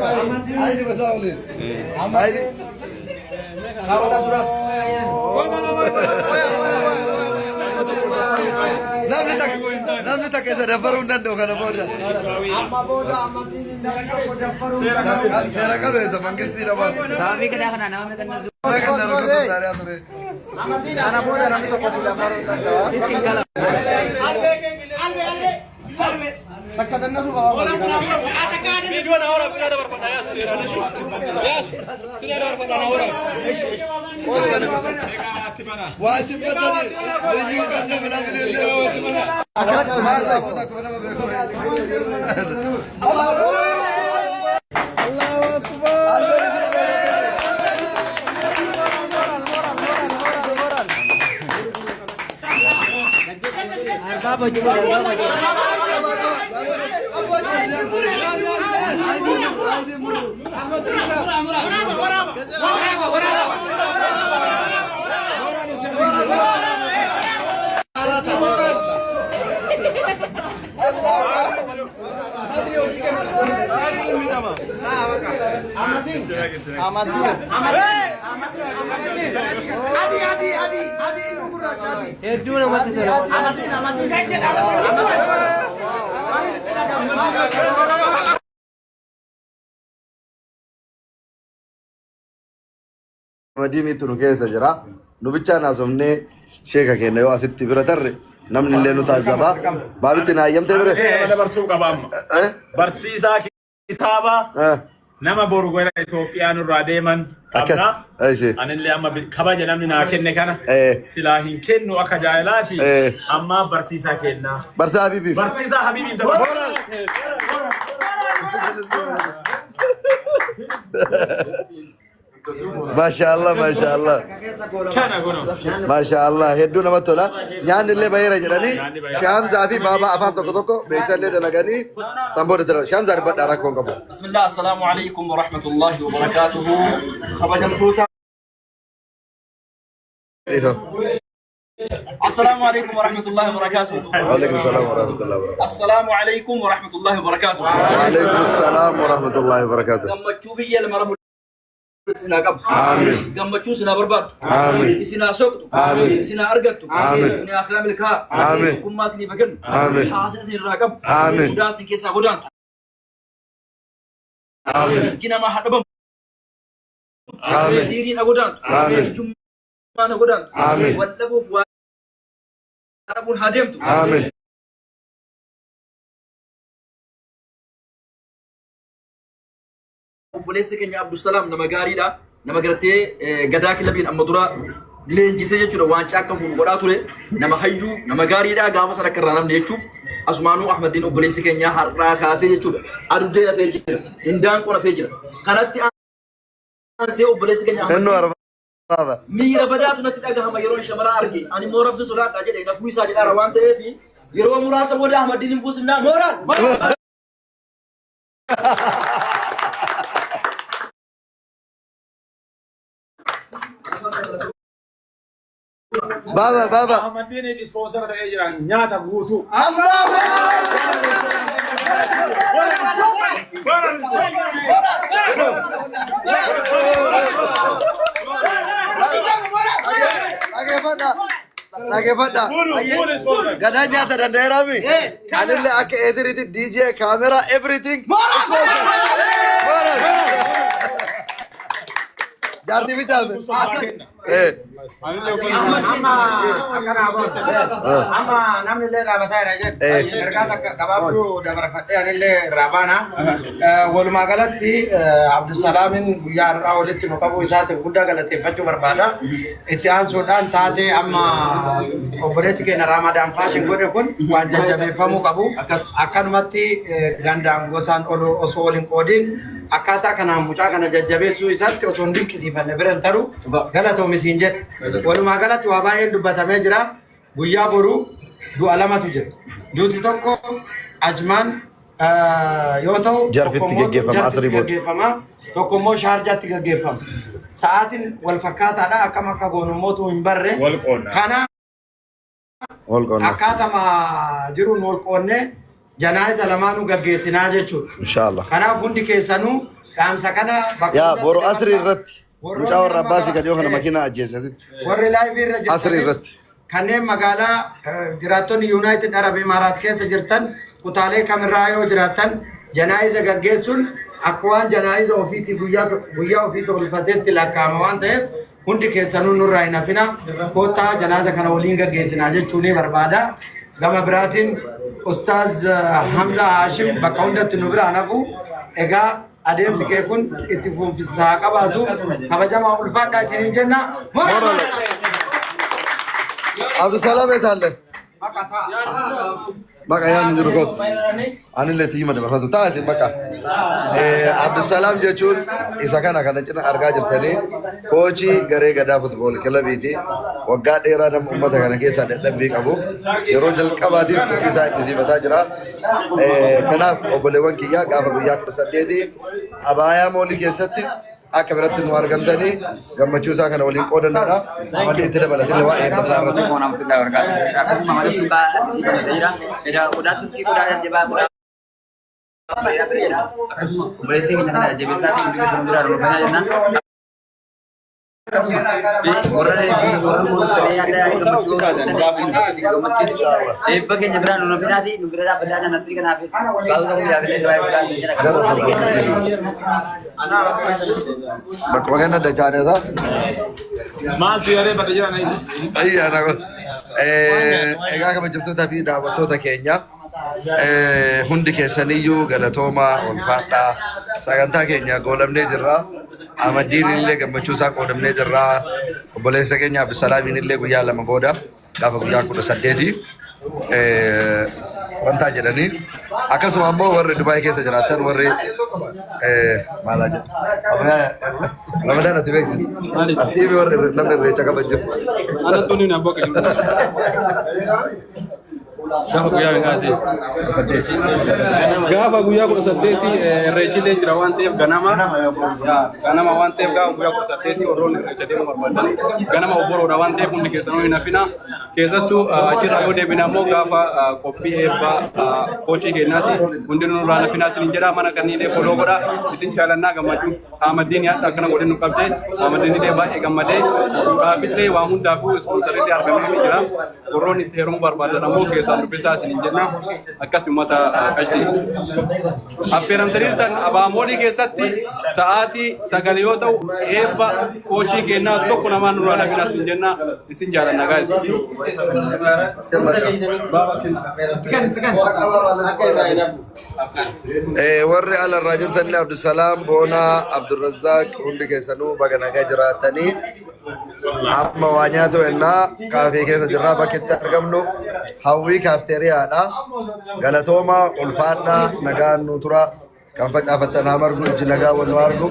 Ayni masaa waliin. Ayni. Namni takka namni takka isa dabaruu hin danda'u kana booda. Amma booda amantiin namni tokko daffaruu Seera qabeessa mangistii nama. Sababii gadaa kanaa nama meeqa nu Kan na rukutu taariyaa ture. Kana booda namni tokko si daffaruu hin danda'u. Takka dannasu qaba. Waa isin battanii leenjii kan nama namni illee. Maal taa'u takka nama beeku. Allahu Akbar. Hedduu namatti tola. Madiiniitu nu keessa jira. Nu bichaan haasofnee sheeka keenya yoo asitti bira tarre namni illee nu taajjaba. Baabitti na hayyamtee bire? Nama dabarsuu qaba amma. Eh? Barsiisaa kitaaba Eh? nama boru gara Itoophiyaa nurraa deeman Akka. qabna. Ishee. Anillee amma kabaja namni naa kenne kana Eh. silaa hin kennu akka jaalalaati. Eh. Amma barsiisaa kennaa. Barsaa Habiibiif. Barsiisaa Habiibiif dabarsa. Maashaallah maashaallah. Kana gono. Maashaallah hedduu namatti tola. Nyaanni illee baheera jedhanii Shaamzaa fi Baabaa afaan tokko tokko beeksisa illee dalaganii san booda dalagan. Shaamzaa dubbadhaa rakkoo hin qabu. بسم الله، السلام عليكم ورحمة الله وبركاته. خبجمتوتا. السلام عليكم ورحمة الله وبركاته. Waalaikum salaam wa rahmatullahi wa barakatuh. السلام عليكم ورحمة الله وبركاته. Waalaikum salaam wa rahmatullahi wa barakatuh. Gammachuu biyya lama rabu isinaa qabdu. Amiin. Gammachuu isinaa barbaaddu. Amiin. Isinaa soqxu. Amiin. Isinaa argattu. Amiin. Dunia akhiraa milkaa. Amiin. Tokkummaa isiniif haa kennu. Amiin. Haasina isinirraa qabu. Amiin. Mudaa isin keessaa godaantu. Amiin. Ijji namaa haa dhabamu. Amiin. Siiriin haa godaantu. Amiin. Hiyyummaan haa godaantu. Amiin. Wal dhabuuf waa dhabuun haa deemtu. Amiin. Obboleessi keenya Abdusalaam nama gaariidha. Nama gartee gadaa kilabiin amma dura leenjisee jechuudha waancaa akka fuudhu godhaa ture. Nama hayyuu, nama gaariidha gaafa sana akka irraa namni jechuudha. Asumaanuu Ahmadiin obboleessi keenya har'aa kaasee jechuudha. Aduddee lafee jira. Indaanqoo lafee jira. Kanatti aansee obboleessi keenya Innu Ahmadiin arbaaba. Miira badaatu natti dhagahama yeroon shamaraa arge. Ani immoo rabbi sodaadha jedhe na fuusaa jedhaara waan ta'eef yeroo muraasa booda Ahmadiin hin fuusifnaa mooraan. Baaba baaba. Ahmadiin ispoonsara ta'ee jira nyaata guutuu. Dhaggeeffadha. Dhaggeeffadha. Fuulu fuulu ispoonsara. Gadaa nyaata danda'eeraami. Anillee akka eetiriitti DJ, kaameraa, everything. Sponsor. Moral. Jaartii bitaame. Eh. Amma akkana boota. Amma namni illee dhaabataa jira jedhu. Ergaa takka gabaabduu dabarfadhee anillee irraa baana. Walumaa galatti Abdusalaamiin guyyaa har'aa walitti nu qabuu isaatiif guddaa galateeffachuu barbaada. Itti aansuudhaan taatee amma obboleessi keenya Raamadaan Faashin godhe kun waan jajjabeeffamuu qabu. Akkanumatti gandaan gosaan osoo wal hin qoodiin akkaataa kanaan mucaa kana jajjabeessuu isaatti osoo hin dinqisiifanne bira hin taru galatoomi siin jedhe. Walumaa galatti waa baay'een dubbatamee jira. Guyyaa boruu du'a lamatu jira. Duuti tokko Ajmaan yoo ta'u, Jarfitti tokko immoo geggeeffama, Jarfitti Asrii booda. geggeeffama, tokko immoo Shaarjaatti geggeeffama. Sa'aatiin wal fakkaataadha. Akkam akka goonu immoo hin barre. Wal qoonna. Kana Wal qoonna. akkaatama jiruun wal qoonnee janaaza lamaanuu gaggeessinaa jechuudha. Inshallah. Kanaaf hundi keessanuu Dhaamsa kana bakka Yaa hundatti boru dabarsaa. asrii irratti Warroonni mucaa warra amma Abbaasii kan dhiyoo kana eh, makiinaa ajjeese asitti. Warri live irra Asrii jirtanis irratti. kanneen magaalaa jiraattonni United Arab Emirates keessa jirtan kutaalee kamirraa yoo jiraattan janaayiza gaggeessuun akka waan janaayiza ofiitii guyyaa guyyaa ofii tolfateetti lakkaa'ama waan ta'eef hundi keessanuu nurraa hin hafina koottaa janaaza kana waliin gaggeessinaa jechuu ni barbaada. Gama biraatiin Ustaaz Hamza Haashim bakka hundatti nu biraa nafu egaa adeemsi kee kun itti fuunfisaa haa qabaatu kabajamaa ulfaadhaa isiniin jenna. Moral. Abdusalaam eetaalle. Baqa yaadni jiru kootu. Anillee tiyyuma dabarfatu. Ta'a isin baqa. Abdusalaam jechuun isa kana kana cina argaa jirtanii koachii garee Gadaa Futbool Kilabiiti. Waggaa dheeraa nama uummata kana keessaa dadhabbii qabu. Yeroo jalqabaatiif suuqii isaa ittisiifataa jira. Kanaaf obboleewwan kiyyaa gaafa guyyaa 18 Abaayaa Moolii keessatti akka biratti nu argamtanii gammachuu isaa kana waliin qoodannaadha. Amalli itti dabalatee waa'ee eebba isaa irratti. Warahmatullahi wabarakatuh. Akkasuma malee suuqaa asii jira. Edaa qodaa turkii qodaa jajjabaa qodaa bareedaa ta'edha. Akkasuma obboleessi keenya kana jajjabeessaa fi hundi keessan biraa argamanii jenna. Akkasuma warra warra mootummaa yaada gammachuu gammachiisu eebba keenya biraa nu nafinaati nu bira dhaabbataa nasrii kanaaf saawota guyyaa fi baay'ee godhaa jira. Bakkuma kana dachaaneesa. Maaltu yaree bakka jiran Ayyaana kun. Egaa kabajamtootaa fi daawwattoota keenya hundi keessaniyyuu galatoomaa ulfaadhaa. Sagantaa keenya goolabnee jirra. Amaddiin illee gammachuu isaa qoodamnee jirra. Obboleessa keenya Abdusalaamiin illee guyyaa 2 booda gaafa guyyaa 18 wantaa jedhanii akkasuma ammoo warri Dubaay keessa jiraatan warri maalaa jedhu Ramadaan ati beeksisi asii fi warri namni irreecha kabaju. Anattu ni abbaa kan jiru. Gaafa guyyaa meeqaati? 18. Gaafa guyyaa 18 irreechillee jira waan ta'eef ganama ganama waan ta'eef gaafa guyyaa 18 warroonni irreecha deemuu barbaadan ganama obboroodha waan ta'eef hundi keessanuu hin hafina. Keessattuu achirraa yoo deebine ammoo gaafa qophii eebbaa koochii keenyaati hundinuu nurraa hin hafinaa isiniin jedha mana kanniilee foloo godha isin jaalannaa gammachuun Ahmaddiin yaadda akkana godhe nu qabde Ahmaddiin illee baay'ee gammadee fuudhaafillee waa hundaafuu ispoonsarillee argamee jira warroonni itti heerumuu barbaadan ammoo keessaan dubbisaa isiniin jenna akkas uummata qashtii. Affeeramtaniirtan Abaamoolii keessatti sa'aatii 9 yoo ta'u eebba koochii kennaa tokko namaan nurraa lafinaas hin jenna isin jaalanna gaayis. Warri alarraa jirtanillee Abdusalaam, Boonaa, Abdurrazzaaq hundi keessanuu baga nagaa jiraattanii amma waa nyaatu ennaa kaafee keessa jirraa bakki itti argamnu hawwii kaafteeriyaadha. Galatoomaa ulfaadhaa nagaan nu tura kan facaafattan haa margu ijji nagaa wal nu argu.